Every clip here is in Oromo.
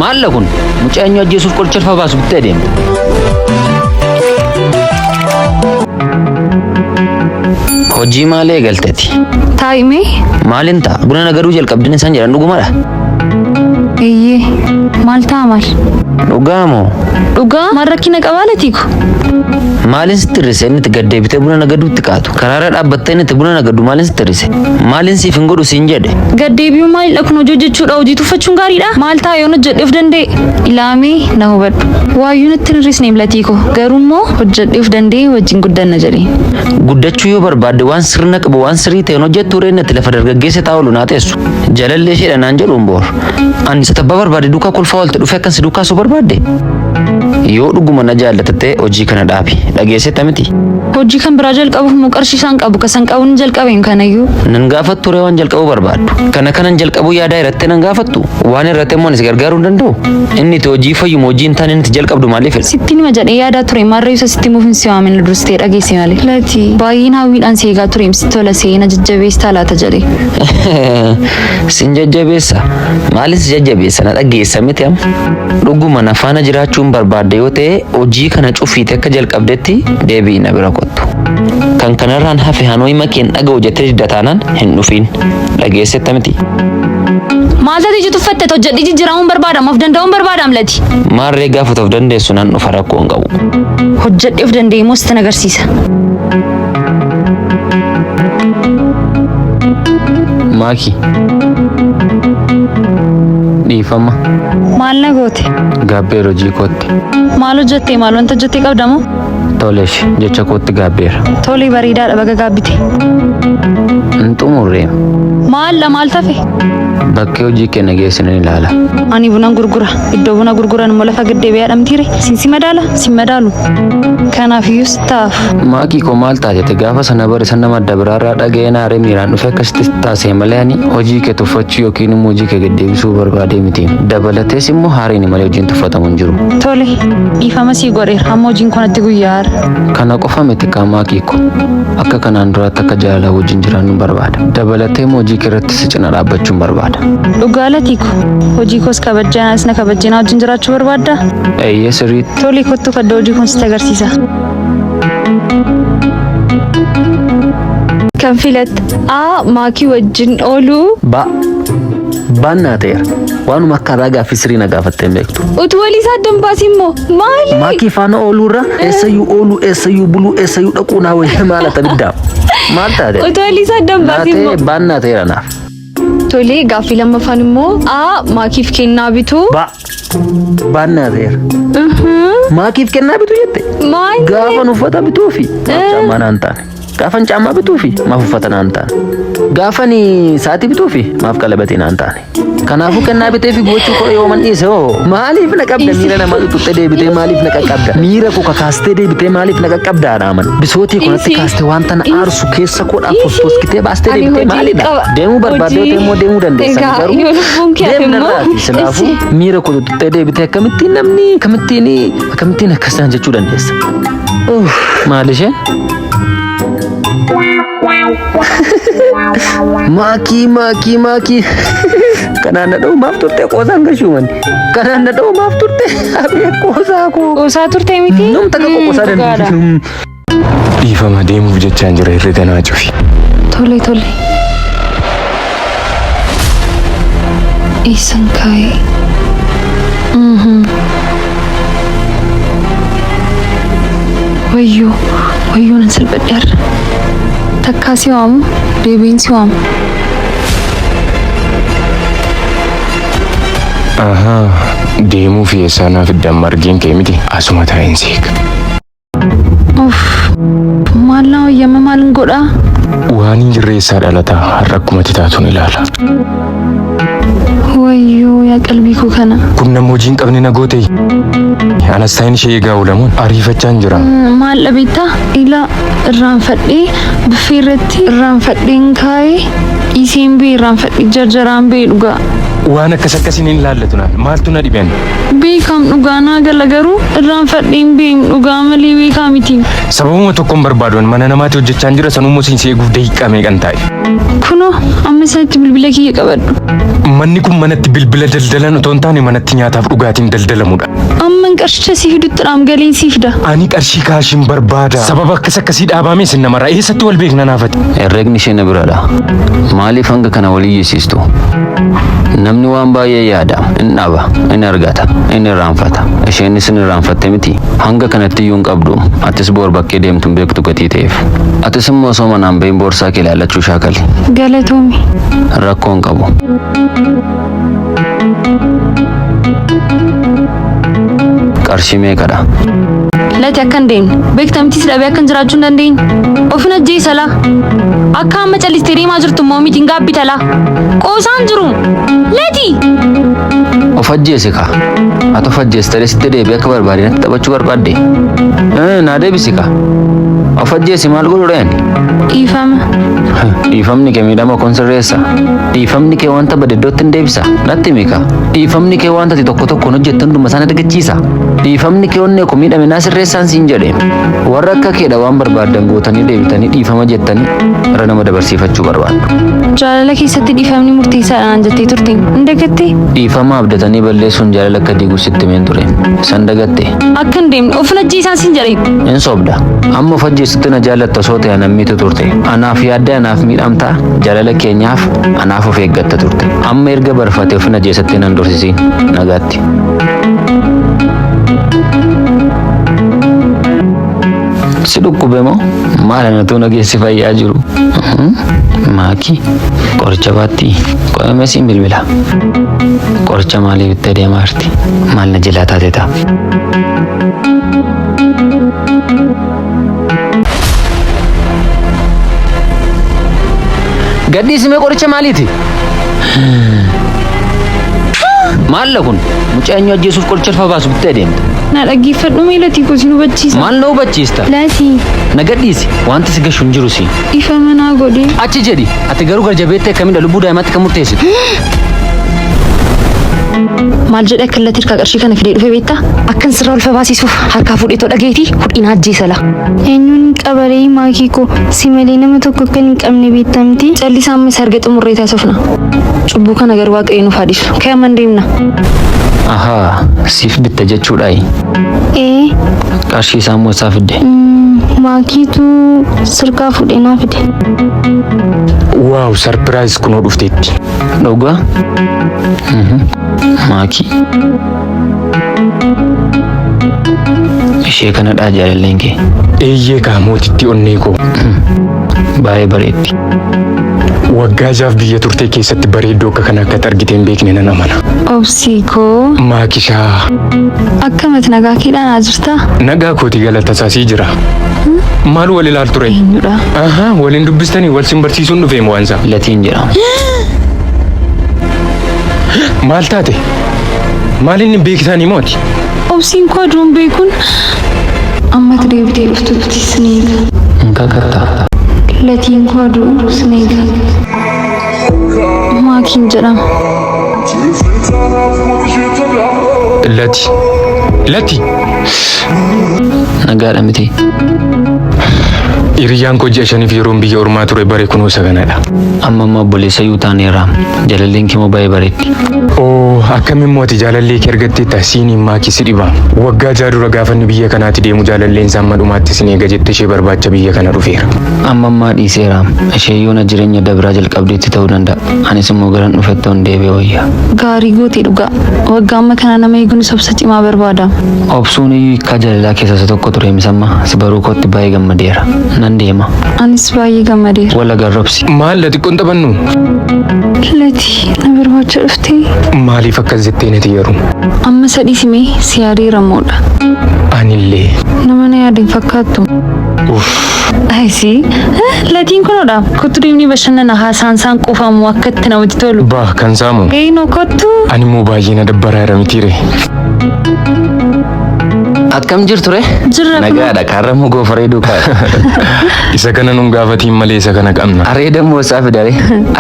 Maalla kun mucaa eenyu ajjeesuuf qoricha ulfa baasu bittee adeemta. Hojii maal eegalteti? Taa'imee? Maalin ta'a? Buna nagaduu jalqabdin isaan jedhan dhugumadha. Eeyyee. Maal ta'a maal? Dhugaa moo? Dhugaa maal rakkina qabaa Latiiko? Maalin sitti hir'ise inni itti gad deebitee buna nagaduutti kaatu? Karaarra dhaabbattee inni itti buna nagaddu maalin sitti hir'ise? Maalin siif hin godhu siin jedhe? Gad deebi'uu maalidha kun hojii hojjechuudha hojii tuffachuun gaariidha? Maal ta'a yoon hojjedhe of danda'e? Ilaamee na hubadhu. Waayyuu natti hin hir'isneem Latiiko. Garuu immoo hojjedhee of danda'ee wajjin guddanna jedheen. Guddachuu yoo barbaadde waan sirna qabu waan sirrii ta'een hojjettu ree natti lafa dargaggeessa taa'u olu naa teessu. Jalallee isheedha naan jedhuun boor. Ani isa tabbaa barbaade duukaa kolfaa oolte dhufee akkan si duukaa suu barbaadde? Yoo dhuguma na jaallata ta'e hojii kana dhaabi. Dhageessetta miti? Hojii kan biraa jalqabuuf immoo qarshii isaan qabu kasan qabu ni jalqabeen kanayyuu. Nan gaafattu ree waan jalqabuu barbaaddu. Kana kanan jalqabuu yaadaa irratti nan gaafattu. Waan irratti immoo ani si gargaaruu hin danda'u. Inni itti hojii fayyuma hojii hin taane inni itti jalqabdu maaliif jedha? Sitti hima jedhee yaadaa ture maarree isa sitti himuuf hin si waamin na dursitee dhageesse malee. Lati baay'een hawwiidhaan si eegaa tureem sitti tola se'ee na jajjabeesstaa laata jedhee. Sin jajjabeessa. Maalin si jajjabeessa na dhageessa miti amma. Dhuguma na faana jiraachuu hin barbaadde yoo ta'e hojii kana cufiite akka jalqabdetti deebi'i na bira kottu. Kan kanarraan hafe hanoo hima kee hin dhaga'u jettee didda taanaan hin dhufiin. Dhageessetta miti. Maal taate ija tuffatte hojjedhee jijjiiramuun barbaadam of danda'uun barbaadam Lati. Maarree gaafa of dandeessu nan dhufa rakkoo hin qabu. Hojjedhee of danda'e immoo sitti agarsiisa. Maaki. Dhiifama. Maal na goote? Gaabbeera hojii kootti. Maal hojjettee maal wanta hojjettee qabda moo? Tolesh jecha kootti gaabbeera. Tolee bareedaadha baga gaabbite. Hin xumurre. Maal maal tafe? Bakkee hojii kee na geessi nan ilaala. Ani bunan gurgura. Iddoo buna gurguran immoo lafa gad deebi'aa dhamtiire. Sin si madaala? Sin madaalu. Kanaaf iyyuu sittaaf. Maakii koo maal taatete gaafa sana bare san nama adda biraarraa dhaga'ee naaree miiraan dhufe akkasitti taasise malee ani hojii kee tuffachuu yookiin immoo hojii kee gad deebisuu barbaadee miti. Dabalatees immoo haariin malee hojiin tuffatamu hin jiru. Tole, dhiifama sii godheera. Amma hojiin kun natti guyyaa haara. Kana qofa miti kaa maakii koo. Akka kanaan duraatti akka jaalalaa wajjin jiraannu barbaada. Dabalatee immoo hojii kee irratti si cina dhaabbachuun barbaada. Dhugaa Latii ko. Hojii koos kabajjee anas na kabajjee na wajjin jiraachuu barbaaddaa? Eeyyee sirriitti. Tole kottu kadda hojii kun sitti agarsiisa. Kan filatte A. Maakii wajjin ooluu. B. Baan naa ta'eera. Waanuma akka irraa gaaffii sirrii na gaafattee hin beektu. Utuu walii isaa adda hin baasin immoo maali? Maakii faana ooluurra eessayyuu ooluu eessayyuu buluu eessayyuu dhaquu naa wayya maal ata biddaa. Maal taate? Utuu walii isaa adda hin Naa baasin ta'e immoo. baan naa ta'eera naaf. Tolee gaaffii lammaffaan immoo A. Maakiif kennaa bituu. Ba. Baan naa ta'eera. Maakiif kennaa bituu jette? Maali? Gaafan uffata bituufi maaf caammaa naan taane. Gaafan caammaa bituufi maaf uffata naan taane. Gaafan sa'aatii bituufi maaf qalabatii naan taane. Kanaafuu kennaa bitee fi gochuu koo yooman dhiise hoo maaliif na qabda miira namaa tuttuqxee deebitee maaliif na qaqqabda miira koo kakaastee deebitee maaliif na qaqqabda anaaman bisootii koo natti Dhiisi. kaaste wanta na Dhiisi. aarsu keessa koodhaa Dhiisi. fosfoskitee baastee Ani deebitee hojii maalidha qaba. deemuu barbaadde yoo ta'e immoo deemuu dandeessa Egaa garuu yoo lubbuun kee hafe deemna immoo irraati silaafuu dhiisi. miira koo tuttuqxee deebitee akkamittiin namni akkamittiin akkamittiin akkasaan jechuu dandeessa. Uff, Maal isheen? Maakii maakii maakii. Kanaan na dha'u maaf turte qoosaan gashuuman. Kanaan na dha'u maaf turte abee qoosaa koo. Qoosaa turte miti? Num takka qoqosaa Dhugaadha. dandeenyu. Dhiifama deemuuf jechaan jira herrega naa cufi. Tole tole. Eessan kaa'e? Wayyoo wayyoo nan salphadhe har'a. Takkaa si waamu deebiin si waamu. Ahaa deemuuf eessaa naa fiddan margeen kee miti asuma taa'een seeka. Uff maal naa wayyama maalin godhaa? Waan hin jirre eessaa dhalata har'a akkumatti taatuun ilaala. Wayyoo yaa qalbii koo kana. Kun nama hojii hin qabne na goote. Anas ta'in ishee eegaa oolamuun ariifachaan jira. Maal dhabeettaa? Ilaa irraanfadhee buffee irratti irraanfadheen kaa'ee dhiiseen bee irraanfadhee jarjaraan bee dhugaa. Waan akkas akkasiin hin ilaallatu naan. Maaltu na dhibe ani? Beekaam dhugaa naa gala garuu irraanfadhee hin beeknu dhugaa malee beekaa miti. Sababuma tokkoon barbaadu ani mana namaatti hojjechaa hin jira sanummoo siin si eeguuf daqiiqaa meeqan taa'e. Kunoo amma isatti bilbila kiyya qabadhu. Manni kun manatti bilbila daldalan otoo hin taane manatti nyaataaf dhugaatiin daldalamudha. Amman qarshicha si fidutti dhaam galiin si fida. Ani qarshii kaashiin barbaada. Sababa akkas akkasii dhaabaame isin namarraa eessatti wal beekna naafati? Herregni ishee na biradha. Maaliif hanga kana walii iyyisiistu? Namni waan baay'ee yaada, in dhaba, in argata, in irraanfata. Isheenis in irraanfatte miti. Hanga kanatti iyyuu hin qabdu. Atis boor bakkee deemtu hin beektu gatii ta'eef. Atis immoo osoo manaan bahin boorsaa kee ilaallachuu shaakali. Galatoomi. Rakkoo hin qabu. Qarshii meeqadha? Lati akka hin deemne. Beekta miti si dhabee akkan jiraachuu hin dandeenye. Ofin ajjeesa laa. Akka amma callistee deemaa jirtu immoo miti hin gaabbita laa. Qoosaan jiru. Lati! Of ajjeesi kaa. Ati of ajjeeste sitti deebi'ee akka barbaade natti taphachuu barbaadde. Naa deebisi kaa. Of ajjeesi maal godhu reen? Dhiifama. Dhiifamni kee miidhama koon sirreessa. Dhiifamni kee wanta bade iddootti hin deebisa. Natti himi kaa. Dhiifamni kee wanta ati tokko tokkoon hojjettu hunduma isaan argachiisa. Dhiifamni kee onnee koo miidhame naa sirreessaan siin jedhe. Warra akka keedha waan barbaaddan gootanii deebitanii dhiifama jettanii irra nama dabarsiifachuu barbaaddu. Jaalala keessatti dhiifamni murteessaadha naan jettee turte. Hin dagattee? Dhiifama abdatanii balleessuun jaalala akka diigu sitti himeen ture. San dagatte. Akka hin deemne ofin ajjeesaan siin jedhe. Hin sobda. Amma of ajjeesutti na jaallatta osoo ta'e anammiitu turte. Anaaf yaadde anaaf miidhamta jaalala keenyaaf anaaf of eeggatta turte. Amma erga barfate ofin ajjeesatti nan dorsisiin. Nagaatti. Si dhukkube moo? Maal anatu nageessi fayyaa jiru? Maaki qoricha baatti qo'amee siin bilbila. Qoricha maalii bittee deemaa jirti? Maal na jalaa taate ta'a? Gadhiisi mee qoricha maaliiti? Maalla kun mucaa eenyu ajjeesuuf qoricha ulfa baasu bittee deemta. Na dhaggeeffadhu mee Latii koo sin hubachiisa. Maal na hubachiista? Latii Na gadhiisi wanti si gashu hin jiru si. ifa manaa godhi. Achi jedhi ati garuu garjabeettee akkamidha lubbuu daa'imaatti kan murteessitu. Maal jedhe akka Latii harkaa qarshii kana fidee dhufe beektaa? Akkan sirraa ulfa baasisuuf harkaa fuudhee too dhageetii hudhiin ajjeesa la. Eenyuun qabaree maakii koo si malee nama tokko akka hin qabne beektaa miti. Callisaa amma isa erga xumurree taasifna. Cubbuu kana garuu waaqayyo nuuf haa dhiisu. Ka'e amma hin deemna. Ahaa siif bitte jechuudhaayi. Ee Qarshii isaa immoo isaa fidde. maakiitu sirkaa fuudhee naa fide. Waaw sarpiraayiz kunoo dhufteetti. Dhugaa? Maakii. Ishee kanadhaa jaalalleen kee. Eeyyee kaa mootittii onnee koo. Baay'ee bareeddi. Waggaa jaaf biyya turtee keessatti bareedduu akka kana akkatti argitee hin beekne nan amana. Obsii koo Maakishaa akkamati nagaa keedhaan haa jirtaa? nagaa kooti galata isaasii jira. Maal wal ilaaltu ture? Eenyudha? Ahaa waliin dubbistanii wal sin barsiisuun dhufeem waan isaa. Latiin jedhama. Maal taate? Maal inni beektanii mooti? Obsiin koo aduun beekuun ammatti deebitee dhuftutti sin eega. Hin kakattaa. Latiin koo aduu sin eega. Maakiin jedhama. Lati. Lati. Nagaadha miti. Hiriyyaan koo ji'a shaniif yeroon biyya ormaa ture bare kunoo isa kanadha. Amma immoo obboleessa iyyuu taaneera. Jaalalleen kee immoo baay'ee bareeddi. Oo akkamiin mooti jaalallee kee argatteetta siiniin maakii si dhiba. Waggaa ja'a dura gaafa inni biyya kanaatti deemu jaalalleen isaa amma dhumaatti sin eega jettee ishee barbaacha biyya kana dhufeera. Amma ammaa dhiiseera. Ishee yoona jireenya dabraa jalqabdeetti ta'uu danda'a. Anis immoo garan dhufetti on deebi'ee wayya. Gaarii gootee dhugaa. Waggaa amma kana nama eeguun obsa cimaa barbaada. Obsuun iyyuu hiikkaa jaalalaa keessaa isa tokko ture misamma si baruu kootti baay'ee gammadeera. Nan deema. Anis baay'ee gammadeera. Wal agarra obsi. Maal la xiqqoon taphannu? Latii na barbaacha dhuftee Maaliif akkas jettee nati yeroo? amma sadii simee si yaadeera moodha. Anillee. Nama na yaade hin fakkaattu. Uff. Ayisii latiin kunoodha. Kottu deemnee bashannana haasaan isaan quufamu akka itti namatti tolu. Bah kan saamu. Eenyu kottu. Ani immoo baay'ee na dabbaraa jira mitiire. Akkam jirtu re? Jirra kunoo. Nagaadha kaarramuu goofaree duukaa. Isa kana nun gaafatiin malee isa kana qabna. Areeda immoo isaa fidare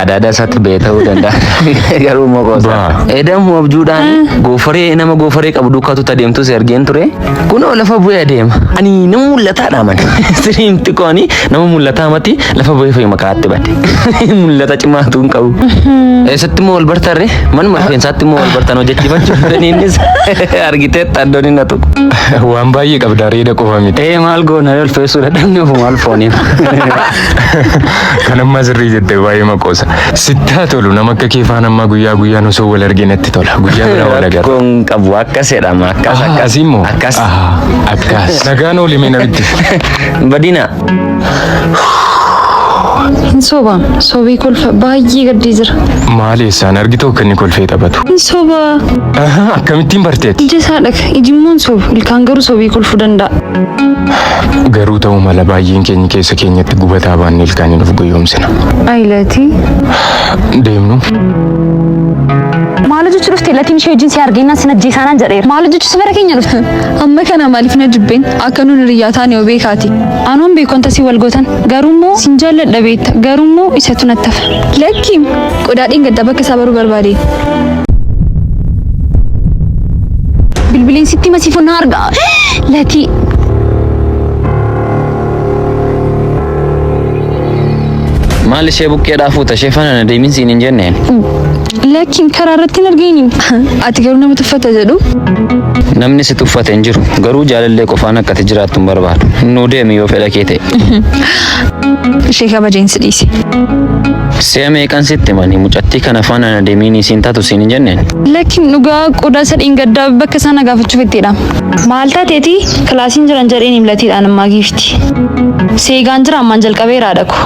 adaadaa isaatti ba'ee ta'uu danda'a. Garuu immoo qoosa. Baa. Eeda immoo abjuudhaan goofaree nama goofaree qabu duukaatu adeemtu si argeen ture. Kunoo lafa bu'ee adeema. Ani nama mul'ataadha mani. Siriin xiqqooni nama mul'ataa mati lafa bu'ee fa'i makaatti bade. Mul'ata cimaatu hin qabu. Eessatti immoo wal bartarre manuma rifeensaatti immoo wal bartan hojjechiifachuu fedhanii innis argiteetta iddoon inni na tuqu. Waan baay'ee qabda areeda qofa miti. Ee maal goona ulfeessuu dadhabni ofu maal fooniif. Kan ammaa sirrii jette baay'ee maqoosa. Sittaa tolu nama akka kee faana ammaa guyyaa guyyaan osoo wal arginatti tola. Guyyaa biraa wal agarra. Rakkoon qabu akkas jedhama akkas akkas. Asii immoo? Akkas. Akkas. Nagaan ooli mee namitti. Badina. Hin sobaam. Sobii kolfa baay'ee gaddee jira. Maal eessaan argitu akka inni kolfee taphatu? Hin sobaa. Akkamittiin barteeti? Ija isaa dhaga. Iji immoo hin sobu. Ilkaan garuu sobii kolfuu danda'a. Garuu ta'uu mala baay'een keenya keessa keenyatti gubataa baanne ilkaaniin of gowwoomsina. Ayilatii. Deemnu. Maal hojjechuu dhufte latiin ishee wajjin si argeenyaan sin ajjeesaanaan jedheera. Maal hojjechuu si bara keenya dhufte? Amma kana maaliif na jibbeen akka nun hiriyyaa taane yoo beekaati. Anoon beeku wanta si wal gootan. Garuu immoo sin jaalladha beekta. Garuu immoo isatu natti hafa. Lakkiim qodaadhiin gaddaa bakka isaa baruu barbaade. Bilbileen sitti masiifuu na arga. Latii. Maal ishee buqqeedhaa fuuta ishee faana na deemin siin hin jenneen. Lakkiin karaa irratti hin argeeni. Ati garuu nama tuffata jedhu. Namni si tuffate hin jiru. Garuu jaalallee qofaan akka ati jiraattu hin barbaadu. Nuu deemi yoo fedha kee ta'e. Ishee kabajeen si dhiise. Si'a meeqan sitti himani mucattii kana faana na deemiin isiin taatu siin hin jenneen. Lakkiin dhugaa qodaa isa dheengaddaa bakka isaa na gaafachuuf itteedha. Maal taateeti kilaasiin jiran jedheen himlatiidhaan ammaa giifti. Seegaan jira ammaan jalqabeera haadha ko.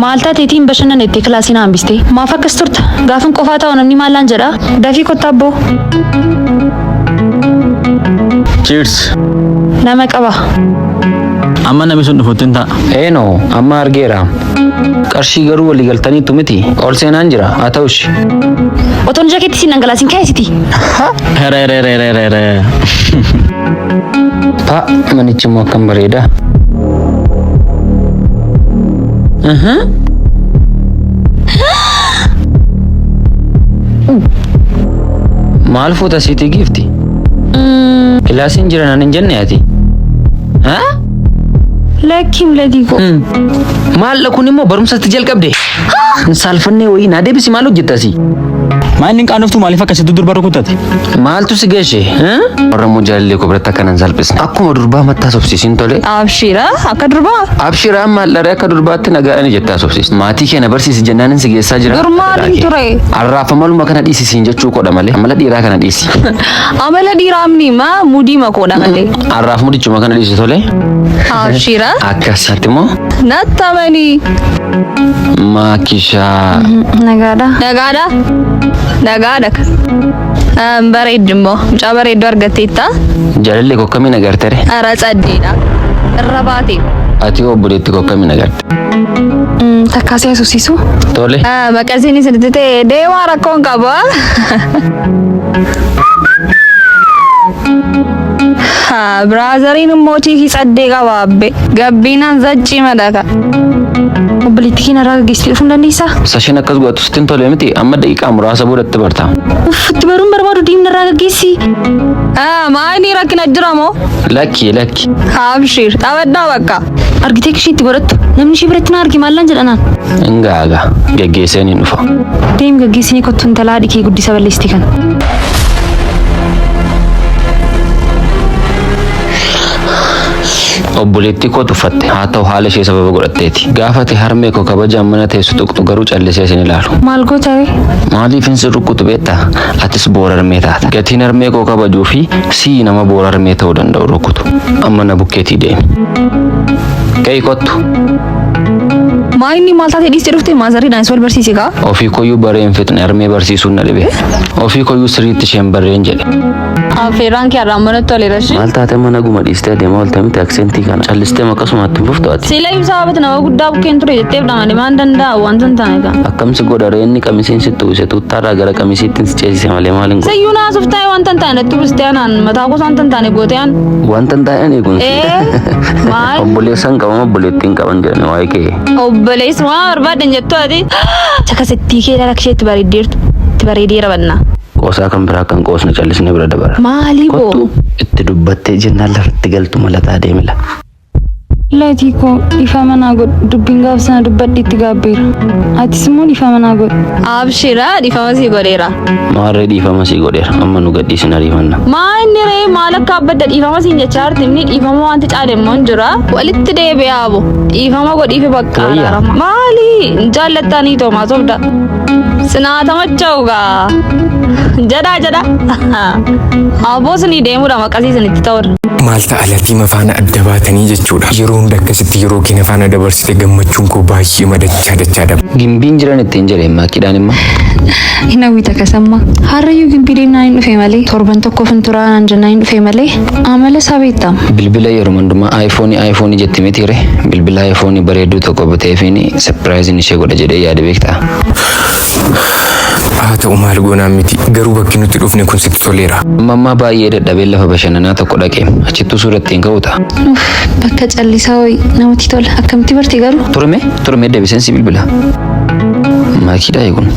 Maal taateeti hin bashannane itti kilaasii na hambiste. Maaf akkas turta? Gaafan qofaa taa'u namni maallaan jedha? Dafii kottaa abboo. Cheers. Nama qaba. Amma namni sun dhufutti hin ta'a. Eenoo amma argeera. Qarshii garuu walii galtaniitu miti. Ol seenaan jira haa ta'ushi. Otoon ija keetti siin dhangalaasiin kaasiti. Here here here here here. Pa manichi immoo akkam bareeda. Maal fuuta siitii giifti? Kilaasiin jira naan hin jenne ati? Ha? Lakkiin latii koo. Maal kun immoo barumsatti jalqabde? Hin saalfannee wayii naa deebisi maal hojjetta asii? Maa inni hin qaanoftu maaliif akkasitti durba rukutate? Maaltu si geeshe? Warra immoo jaalallee koo biratti akkanan salphisne. Akkuma durbaa mattaa sobsiisin tole. Abshiira akka durbaa. Abshiraa maal dharee akka durbaatti nagaadhaan jettaa sobsiis. Maatii kee na barsiisi jennaan si geessaa jira. Dur maaliin ture? Arraafa maluma kana dhiisisiin jechuu kodha malee. Amala dhiiraa kana dhiisi. Amala dhiiraa amni maa mudii makoodha malee. Arraaf mudichuma kana dhiisi tole. Abshiira. Akkasitti immoo Nattamanii. maakishaa. Nagaadha. Nagaadha. Nagaadha. Bareeddu immoo mucaa bareedduu argatteetta. Jaalallee koo akkamiin agartere? Ara caddeedha. Irra baate. Ati obboleetti koo akkamiin agarte? Takkaasii haasofsiisu. Tole. Maqasiin isinitti ta'e deemaa rakkoon qabu. Biraazariin immoo chiikii caddee qaba abbe. Gabbinaan zaccii madaka. Obboleettii keenya irraa gaggeessitee dhufuu hin dandeessaa? Sashiin akkas godhatu sitti hin tole miti amma daqiiqaa muraasa boodatti barta. Uff itti baruun barbaadu diimna irraa gaggeessi. Maayini rakkina jira moo? Lakki lakki. Abshir taphadhaa bakka. Argitee ishee itti godhattu namni ishee biratti na arge maallaan jedhanaan. Ingaaga geggeesseen hin dhufa. Deem gaggeessinii kottu intalaa haadhi kee guddisa balleessite kana. Obboleettii koo tuffatte haa ta'u haala ishee sababa godhatteeti. Gaafate harmee koo kabajaan mana teessu tuqxu garuu callisee isin ilaalu. Maal goota ree? Maaliif hin si rukkutu beektaa? Atis boora harmee taata. Gatiin harmee koo kabajuu fi sii nama boora harmee ta'uu danda'u rukkutu. Amma na bukkeetii deemi. Ka'ii kottu. Maayini maal taatee dhiistee dhufte maazariidhaan si wal barsiise kaa? Ofii koyyuu baree hin fixne harmee barsiisuun na dhibe. Ofii koyyuu sirriitti isheen barreen jedhe. Affeerraan kee har'aan manatti toleera ishee. Maal taate mana guma dhiistee adeemaa oolte miti aksentii kana callistee akkasumatti hin fuftu ati. Sila ibsaa abati nama guddaa bukkeen ture jetteef dhamale maan danda'a wanta hin taane kan. Akkamsi godha ree inni qamisiin sitti uwwise tuuttaarraa gara qamisiitti si ceesise malee maal hin godhu. Siyyuu naasuuf taa'e wanta hin taane natti uwwistee anaan mataa gosa wanta hin taane gootee an. Wanta hin taane kun. Ee maal Obboleessa hin qaban obboleettii hin qaban jedhani waa'ee kee. obboleessi waan barbaadan jettu ati. Chakasittii kee dhala isheetti bareeddeertu itti bareedeera banna. Qoosaa kan biraa kan qoosne callisnee bira dabara. Maalii boo? Kottu itti dubbattee jennaan lafatti galtu malataa deemila. Latii koo dhiifama naa godhu dubbiin gaaf sana dubbadhi itti gaabbeera. Atis immoo dhiifama naa godhu. Abshira dhiifama sii godheera. Maarree dhiifama sii godheera amma nu gadhiisin ariifanna. Maa inni ree maal akka abbadda dhiifama siin jechaa jirti inni dhiifama wanti caale immoo hin jira. Walitti deebi'aa bo dhiifama godhiifi bakka Wayya. araarama. Maali hin jaallattanii toomaa sobda. Sinaatamacha'u gaa. Jedhaa jedha. Aboo sinii deemuudha maqasii sinitti ta'udha. Maal ta'a latii faana adda baatanii jechuudha. Yeroo hunda akkasitti yeroo keenya faana dabarsite gammachuun koo baay'ee madachaa dachaa daba. Gimbiin jiran ittiin jedhe maakiidhaan immoo. Hin hawwita kasamma. Harrayyuu gimbii deemnaan hin dhufe malee torban tokkoof hin turaa naan jennaan hin dhufe malee amala isaa beektaama. Bilbila yeroo hundumaa aayifoonii aayifoonii jetti miti ree bilbila aayifoonii bareedduu tokko biteefiin sapiraayiziin ishee godha jedhee yaade beektaa. Haa ta'u maal goonaan miti garuu bakki nuti dhufne kun sitti toleera. Amma ammaa baay'ee dadhabee lafa bashannanaa tokko dhaqe achittuu suura ittiin ka'u ta'a. Uff bakka callisaa wayi namatti tola akkamitti barti garuu. Turme turme deebiseen si bilbila. Maakiidhaa eeguun.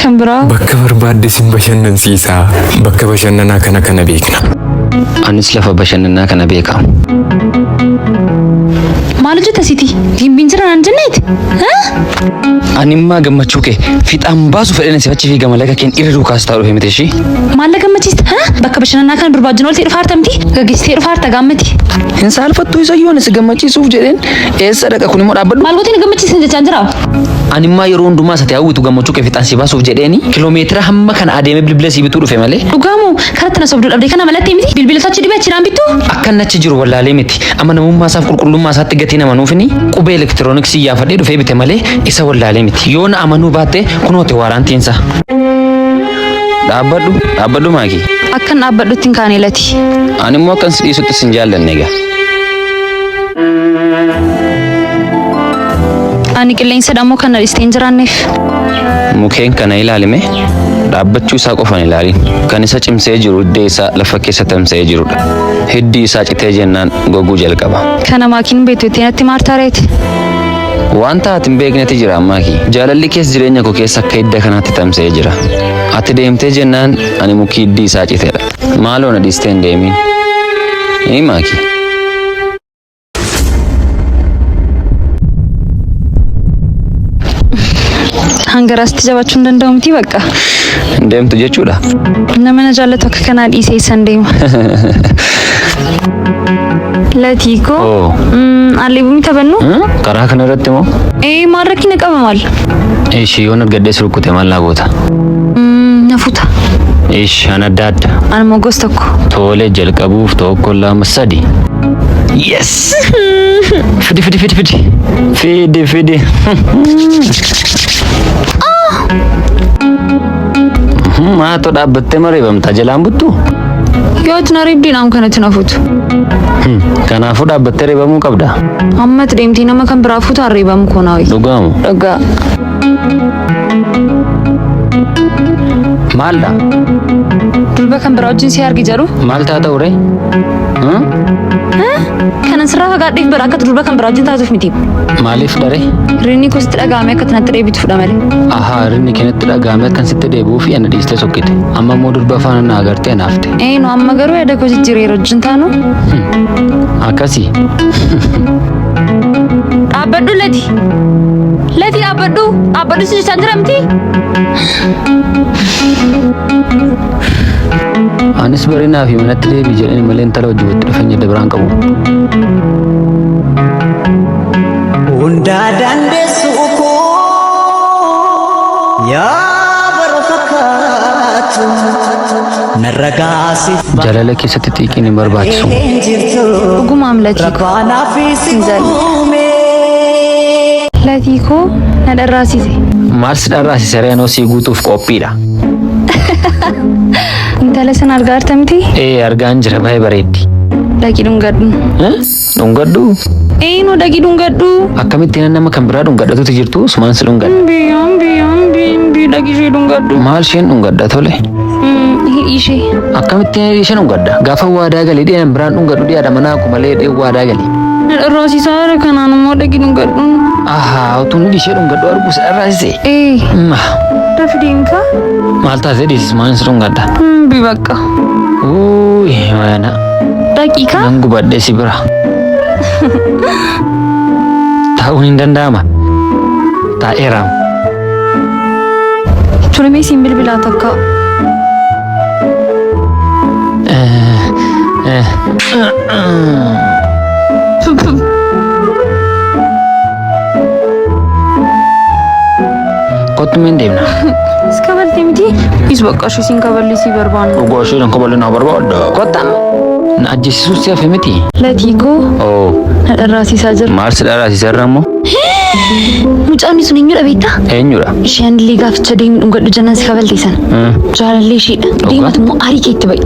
Kan biraa Bakka barbaadde sin bashannansiisaa. Bakka bashannanaa kana kana beekna. Anis lafa bashannanaa kana beeka. maal hojjeta siti? Gimbiin jira naan jenneeti? Ani immaa gammachuu kee fixaan baasu fedhan si achi fiiga malee akka keen irra duukaas taa'u dhufe miti ishii. Maal na gammachiista? Bakka bashannanaa kana durbaa wajjin ooltee dhufaarta miti? Gaggeessitee dhufaarta gaammati. Hin saalfattuu isa yoon si gammachiisuuf jedheen eessa dhaqa kun immoo dhaabbadhu. Maal gootee na gammachiisan jechaan jira? Ani immaa yeroo hundumaa isa hawwitu gammachuu kee fixaan si baasuuf jedheeni kiloomeetira hamma kana adeemee bilbila si bituu dhufe malee. Dhugaamoo karatti na sobduu dhabdee kana malattee miti? Bilbila achi dhibee achiraan bittuu? Akka inni achi jiru wallaalee miti. Amma namummaa isaaf qulqullummaa isaatti gatii nama nuufini qubee elektirooniksii yaafadhee dhufee bite malee isa wallaalee miti. Yoo na amanuu baatte kunoote waaraantiinsa. Dhaabbadhu dhaabbadhu maakii. Akkan dhaabbadhutti hin kaane lati. Ani immoo akkan si dhiisutti sin jaallanne egaa. Ani qilleensa dhammoo kan na dhistee hin jiraanneef. Mukeen kana ilaalime dhaabbachuu isaa qofan ilaalin. Kan isa cimsee jiru hiddee isaa lafa keessa tamsa'ee jirudha. Hiddi isaa citee jennaan goguu jalqaba. Kana maakiin beektu ittiin natti maartaa reeti. Wanta ati hin beeknetu jira ammaaki. Jaalalli kees jireenya koo keessa akka hidda kanaatti tamsa'ee jira. Ati deemtee jennaan ani mukii hiddi isaa citedha. Maaloo na dhiistee hin deemin. Ni maaki. Hangaraasti jabaachuu hin danda'u miti bakka. Hin deemtu jechuudha. Nama na jaallatu akka kanaa dhiisee eessan deema. Latii koo. Oo. Alleebumii taphannu? Karaa kana irratti moo? Ee maal rakkina qaba maal? Ishii yoon argadhee si rukkute maal naa goota? Na fuuta. Ishi an adda adda. Ani immoo gosa tokko. Tole jalqabuuf tokko lama sadi. Yes! Fidi fidi fidi fidi. Fidi fidi. Maatoo dhaabbattee mareebamtaa jalaan buttu? Yoo ati na reebdiin kanatti na fuutu. Kanaafuu dhaabbattee reebamuu qabda. Amma ati deemtee nama kan biraa fuutu reebamu koo naa wayi. Dhugaamu. Dhugaa. Maaldha? Durba kan biraa wajjin si argi jedhu. Maal taata uree? Kanan sirraa fagaadheef bara akka durba kan biraa wajjin taatuuf miti. Maaliif dharee? Rinni kosti dhaga'ame akka natti deebitu fudha malee. Ahaa, rinni keenyatti dhaga'ame akkan sitti deebi'uu fi ana dhiistee sokkite. Amma immoo durba faana na agartee anaafte. Ee nu amma garuu yaada koo jijjiireera wajjin taanu. Akkasii. Dhaabbadhu lati. Lati dhaabbadhu. Dhaabbadhu si jechaan jira miti. Anis barinaa fi manatti deebii jedhani malee intala wajjin walitti dhufeenya adda biraan qabu. Hundaa dandeessu koo yaa bara fakkaatu narra gaasif Jaalala keessatti xiiqiin hin barbaachisu. baay'een jirtu Dhugumaam latii koo. rabbaanaaf si uume. Latii koo na dharraasise. Maal si dharraasise reenoo sii guutuuf qophiidha. Intala sana argaa jirta miti? Ee, argaan jira, baay'ee bareeddi. Dhaqii dhungadhu. Dhungadhu? Eenyu dhaqii dhungadhu? Akkamittiin nama kan biraa dhungadhatutu jirtu sumaan si dhungadha. Mbi mbi mbi mbi dhaqii ishee dhungadhu. Maal isheen dhungadha tole? Ishee. Akkamittiin isheen dhungadha? Gaafa waadaa galee dhiyaan biraan dhungadhu dhiyaadha manaa akkuma malee dhiyee waadaa galee. Dharraasisaa jira kanaan immoo dhaqii dhungadhu. Ahaa, utuu inni ishee dhungadhu argu si dharraasise. Ee. Dafi deemka. Maal taatee dhiisis maal si dhungadha? Mbi bakka. Uuyi mana. Daqiiqa. Nan gubadhe si bira. Taa'uun hin danda'ama. Taa'eera. Turmee siin bilbilaa takka. Kottu mee deemna. Si kabaltee miti? Is bakka ishee siin kaballi si barbaanna. Dhugaa ishee nan kaballi na barbaadda. Kottu amma. Na ajjeesisuus si hafe miti. Latii koo. Oo. Na dharraasisaa jira. Maal si dharraasisaa irra immoo? Mucaan sun eenyudha beektaa? Eenyudha? Isheen illee gaaficha deemi dhungadhu jennaan si kabalte sana. Jaalallee isheedha. Deematu immoo aarii keetti ba'i.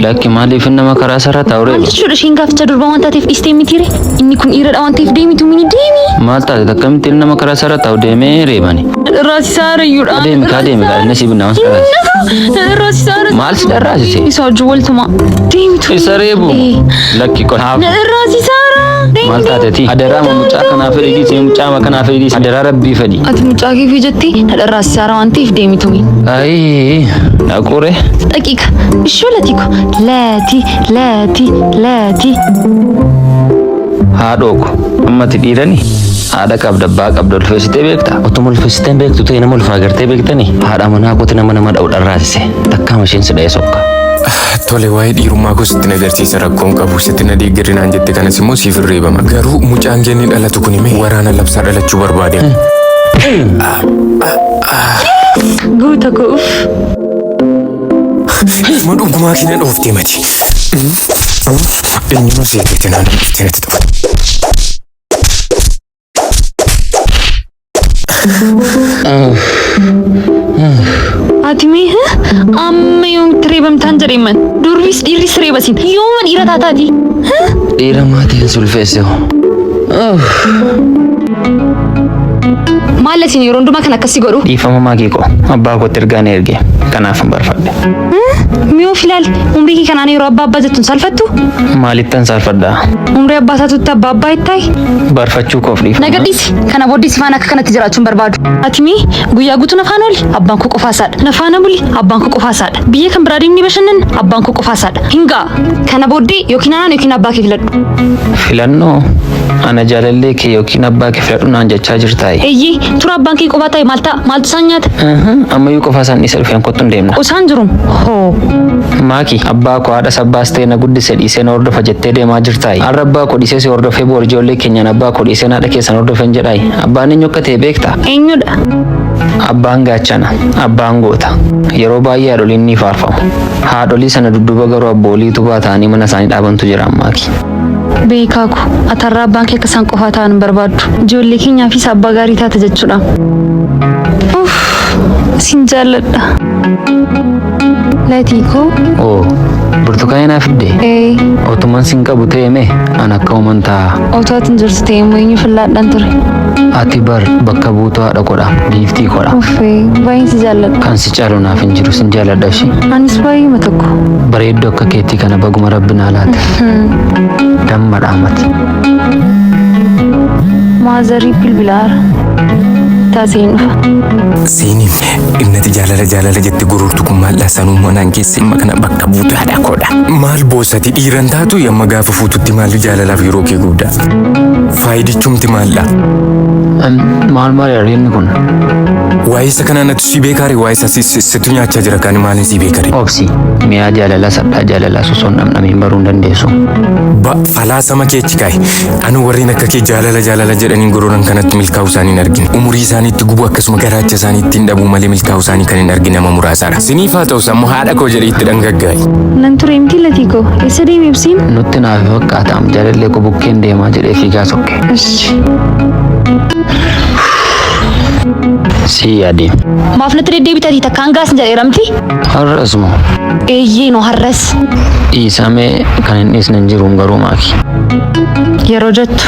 Lakki maaliif nama karaa sarara taa'u Maal reeba? jechuudha isheen gaaficha durba waan taateef dhiistee mitiire? Inni kun dhiiradha waan ta'eef deemitu mini deemi. Maal taate akkamittiin nama karaa sarara taa'u deemee reebani? Dharraasisaa arayyuudha. Adeemi kaa deemi kaa inni si binna waan si dharraasise. Dharraasisaa Maal si dharraasise? Isa wajjin waltuma. Deemitu. Isa reebu? Lakki qonaaf. Dharraasisaa Maal taateeti? Adaraa mucaa kanaa fedhi dhiisee mucaa kanaa fedhi dhiisee adaraa rabbii fedhi. Ati mucaa kee fi jettee na dharraasisaa waan ta'eef deemitu mini. Ayii naqure. Daqiiqa. Ishoo latiiko. Lati lati lati. Haadhoo ko ammati dhiirani haadha qabda abbaa qabda ulfeessitee beekta. Otuma ulfeessitee hin beektu ta'e nama ulfaa gartee beektani haadha manaa kooti nama nama dha'u dharraasise takkaama isheen si dha'ee sokka. Tole waa'ee dhiirummaa koo sitti agarsiisa rakkoon qabu sitti na deeggarri naan jette kanas immoo siif hin reebama. Garuu mucaan kee inni dhalatu kun hime waraana labsaa dhalachuu barbaade. Guuta koo uff. Ma dhugumaa kee na dhooftee mati. Eenyuma seeteeti naan dhuftee natti taphatte. Ati mee amma yoomitti reebamtaan jedheeman durris dhiirris reebasin yooma dhiira taataati. Dhiira maatiin sulfeesse hoo. Maal isin yeroo hundumaa kan akkasii godhu? Dhiifama maakii koo abbaa kootti ergaa na erge kanaaf hin barfadhe. Mee of ilaali umrii kee kanaan yeroo abbaa abbaa jettu hin saalfattu? Maalittan saalfadhaa? Umrii abbaa isaatutti abbaa abbaa ittaayi? Barfachuu koof dhiifama. Na gadhiisi. Kana booddee si faana akka kanatti jiraachuu hin barbaadu. Ati mee guyyaa guutuu na faana ooli abbaan koo qofaa isaadha. Na faana buli abbaan koo qofaa isaadha. Biyya kan biraa deemnee bashannanna abbaan koo qofaa isaadha. Hin ga'a. Kana booddee yookiin anaan yookiin abbaa kee filadhu. Filannoo ana jaalallee kee yookiin abbaa kee filadhu naan jechaa jirtaayi. Eeyyee tura abbaan kee qofaa ta'e maal ta'a? Maaltu isaan nyaata? Ammayyuu qofaa isaan dhiisa dhufeen kottu hin deemna. Osaan jiru hoo. Maaki abbaa koo haadha sabbaas ta'e na guddise dhiisee na hordofa jettee deemaa jirtaayi. Har'a abbaa koo dhiisee si hordofee boor ijoollee keenyaan abbaa koo dhiisee haadha keessan hordofeen jedhaayi. Abbaan eenyu akka ta'e beektaa? Eenyudha? Abbaan gaachana, abbaan goota. Yeroo baay'ee haadholiin ni faarfamu. Haadholii sana dudduuba garuu abboolii utubaa ta'anii mana isaanii dhaabantu jira maaki. Beekaa ko atarraa abbaan kee akka isaan qofaa ta'an hin barbaaddu. Ijoollee keenyaafis abbaa gaarii taata jechuudha. Uff, sin jaalladha. Latii koo. Oo, burtukaanii naa fidde? Ee. Otuman sin qabu ta'e mee an akka uuman ta'a. Otoo ati hin jirtu ta'e immoo eenyu fillaadhaan ture. Ati bar bakka buutuu haadha kodha, giiftii kodha. Uffee, baay'een si jaalladha. Kan si caalu naaf hin jiru sin jaalladha ishee. Anis baay'eema tokko. Bareedduu akka keetii kana baguma rabbi naa laate. Damma dhaamati. Maazarii bilbilaara. Taasee hin dhufa. Seeniin innati jaalala jaalala jette gurgurtu kun maal sanuu manaan keessa dhimma kana bakka buutu haadha koodha. Maal boosati dhiiran taatu yamma gaafa fuututti maal jaalalaaf yeroo kee guddaa. Faayidichumti maaldha? Maal maal yaadni kun? Waa'ee isa kanaa natti si beekaare waa'ee isa situ nyaachaa jira kan maaliin si beekare? Obsi mi'aa jaalalaa sadhaa jaalalaa osoo hin dhamdhamiin baruu hin dandeessu. Ba falaasama kee achi kaa'i. Anu warreen akka kee jaalala jaalala jedhaniin gororan kanatti milkaa'uu isaanii hin argine. Umurii isaaniitti gubu akkasuma garaacha isaanii ittiin dhabuu malee milkaa'uu isaanii kan hin argine nama muraasaadha. Siniif haa ta'us ammoo haadha koo jedhee itti dhangaggaa'e. Nan ture miti latii koo. Eessa deeme ibsiin? Nutti naaf fakkaataam jaalallee koo bukkeen deemaa jedhee fiigaa sokke. Ishi. Si yaade. Maaf natti deddeebitati takkaan gaas hin jedheeramti? Har'as moo? Eeyyee noo har'as. Dhiisamee kan hin dhiisne hin jiruun garuu maaki. Yeroo jettu.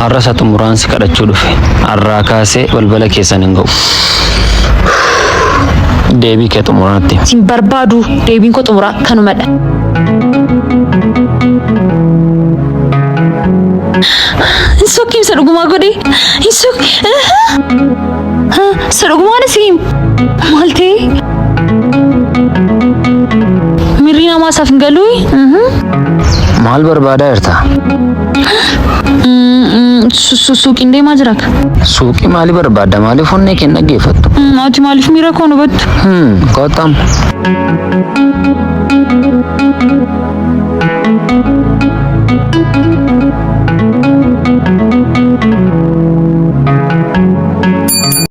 Har'a isa xumuraan si kadhachuu dhufe. Har'aa kaasee balbala keessan hin ga'u. Deebii kee xumuraatti. Sin barbaadu deebiin koo xumuraa kanumadha. Hin sokkiin isa dhugumaa godhe. Hin sokki. Isa dhugumaan isiin. Maal ta'e? Mirri namaa isaaf hin galuu? Maal barbaadaa jirta? Suuqiin deemaa jira. Suuqii maalii barbaadda? Maaliif onnee kee hin dhaggeeffattu? Ati maaliif miira koo hin hubattu? Kottam.